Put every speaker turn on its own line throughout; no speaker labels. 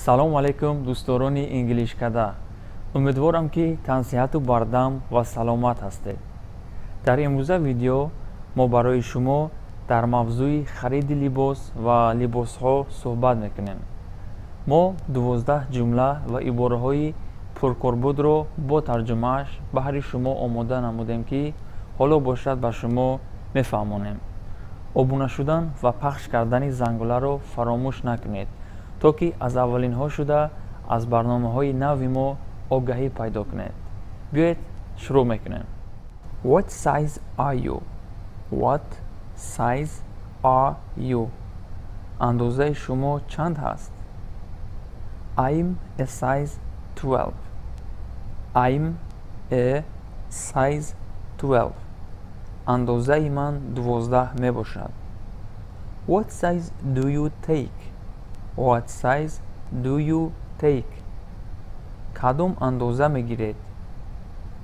Салому алайкум, дӯстдорони Инглишкада. Умедворам, ки тансиҳату бардам ва саломат ҳастед. Дар имрӯза видео мо барои шумо дар мавзӯи хариди либос ва либосҳо суҳбат мекунем. Мо 12 ҷумла ва ибораҳои пуркорбурдро бо тарҷумааш баҳри шумо омода намудем, ки ҳоло бошад, ба шумо мефаҳмонем. Обуна шудан ва пахш кардани зангуларо фаромӯш накунед, то ки аз аввалинҳо шуда аз барномаҳои нави мо огаҳӣ пайдо кунед. Биёед, шурӯъ мекунем. What size are you? What size are you? Андозаи шумо чанд ҳаст? I'm a size 12. I'm a size 12. Андозаи ман 12 мебошад. What size do you take? What size do you take? Кадом андоза мегиред?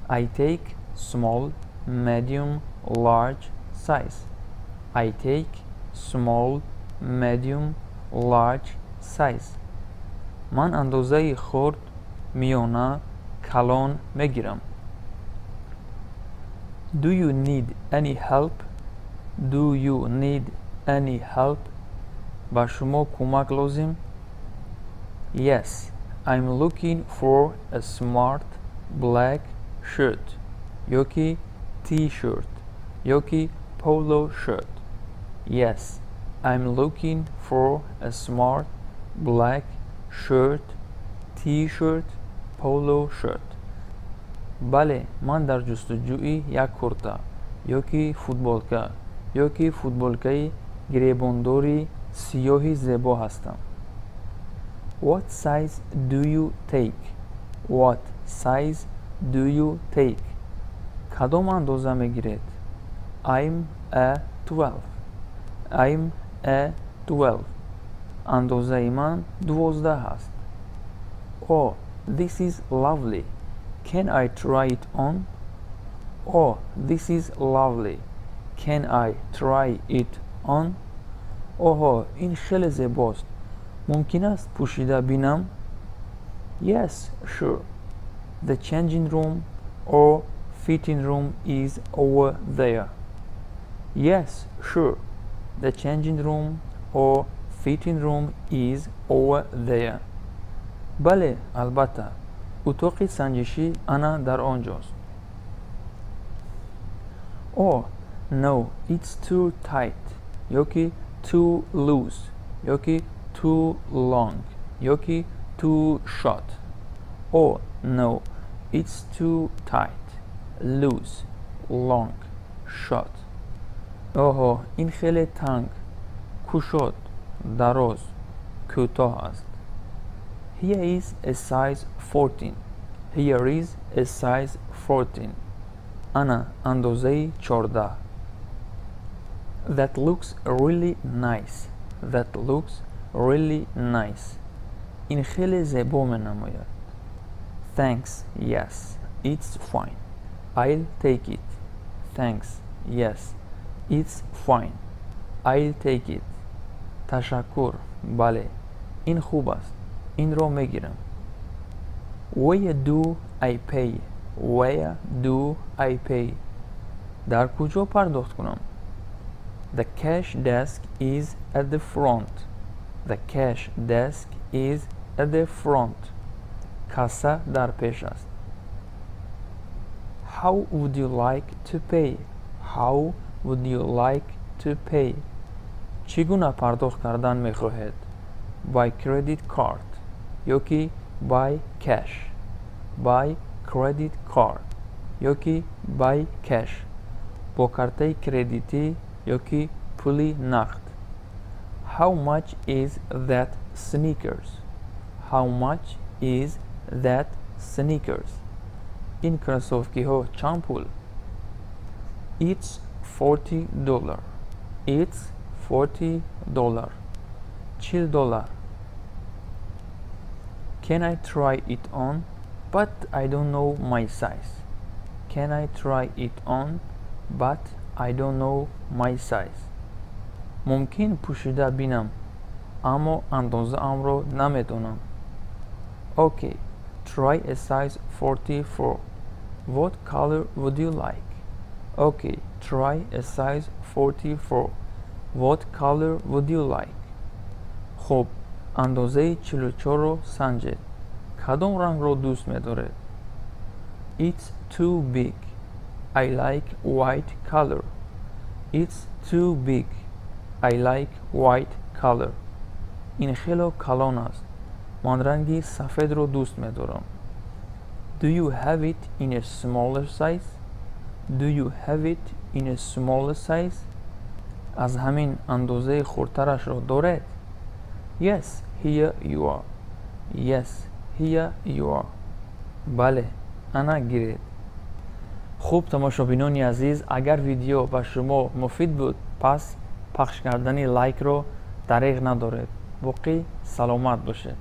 I take small, medium, large size. I take small, medium, large size. Ман андозаи хурд, миёна, калон мегирам. Do you need any help? Do you need any help? Ба шумо кӯмак лозим? Yes, I'm looking for a smart black shirt ёки t-shirt ёки polo shirt. Yes, I'm looking for a smart black shirt, t-shirt, polo shirt. Бале, ман дар ҷустуҷӯи як курта ёки футболка ёки футболкаи гиребондори сиёҳи зебо ҳастам. What size do you take? What size do you take? Кадом андоза мегиред? I'm a 12. I'm a 12. Андозаи ман 12 аст. Oh, this is lovely. Can I try it on? Oh, this is lovely. Can I try it on? Оҳо, ин хеле зебост. Мумкин аст пӯшида бинам? Yes, sure. The changing room or fitting room is over there. Yes, sure. The changing room or fitting room is over there. Бале, албатта, утоқи санҷишӣ ана дар он ҷост. Oh no, it's too tight ёки too loose ёки too long ёки too short. Oh no, it's too tight, loose, long, short. Оҳо, ин хеле танг, кушод, дароз, кӯтоҳ аст. Here is a size 14. Here is a size 14. Ана андозаи 14. That looks really nice. That looks really nice. Ин хеле зебо менамояд. Thanks, yes, it's fine. I'll take it. Thanks, yes, it's fine. I'll take it. Ташаккур, бале, ин хуб аст, инро мегирам. Where do I pay? Where do I pay? Дар куҷо пардохт кунам? The cash desk is at the front. The cash desk is at the front. Касса дар пеш аст. How would you like to pay? How would you like to pay? Чӣ гуна пардохт кардан мехоҳед? By credit card ёки by cash? By credit card ёки by cash? Бо картаи кредитӣ ёки пули нақд? How much is that sneakers? How much is that sneakers? Ин кроссовкиҳо чанд пул? It's $40. It's $40. 40 доллар. Can I try it on? But I don't know my size. Can I try it on? But I don't know my size. Мумкин пӯшида бинам, аммо андозаамро намедонам? Okay, try a size 44. What color would you like? Okay, try a size 44. What color would you like? Хуб, андозаи 44-ро санҷед. Кадом рангро дӯст медоред? It's too big. I like white color. It's too big. I like white color. Ин хело калон аст. Ман ранги сафедро дӯст медорам. Do you have it in a smaller size? Do you have it in a smaller size? Аз ҳамин андозаи хурдтарашро доред? Yes, here you are. Yes, here you are. Бале, ана гиред. Хуб, тамошобинони азиз, агар видео ба шумо муфид буд, пас пахш кардани лайкро дареғ надоред. Боқӣ саломат бошед.